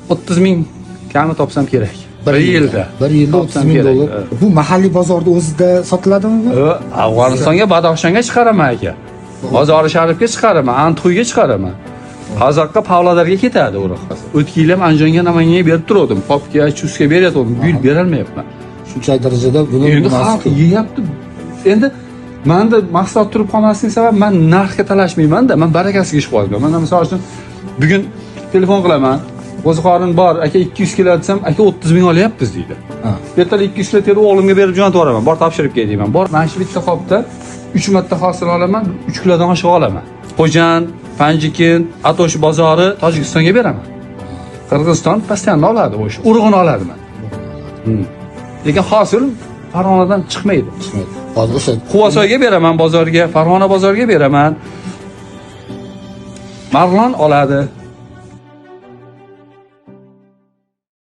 30 ming kami topsam kerak. Bir yilda. Bir yilda 30 Topsam ming kerak. dollar. Bu mahalliy bozorda o'zida sotiladimi bu? Afg'onistonga, Badaxshonga chiqaraman aka. Mozori Sharifga chiqaraman, Antxuyga chiqaraman. Qozoqqa, Pavlodarga ketadi urug'. O'tgan yil ham Andijonga, Namanganga berib turgandim. Popga, Chusga berayotgandim. Bu yil berolmayapman. Shuncha darajada buni Endi munosib xalq yeyapti. Endi manda mahsulot turib qolmasligining sababi, man narxga talashmayman-da, man barakasiga ish qilyapman. Mana misol uchun bugun telefon qilaman. Qo'ziqorin bor, aka, 200 kilo desam, aka, 30 ming olyapmiz deydi. Ertaga 200 kilo terib o'g'limga berib jo'natib yuboraman. Bor, topshirib kel deyman. Bor, mana shu bitta qopda 3 marta hosil olaman, 3 kilodan oshiq olaman. Xo'jand, Panjikent, Atosh bozori, Tojikistonga beraman. Qirg'iziston постоянно oladi o'sha. Urug'ini oladi man. Lekin hosil Farg'onadan chiqmaydi. Chiqmaydi. Hozir o'sha Quvasoyga beraman bozorga, Farg'ona bozoriga beraman. Marg'ilon oladi.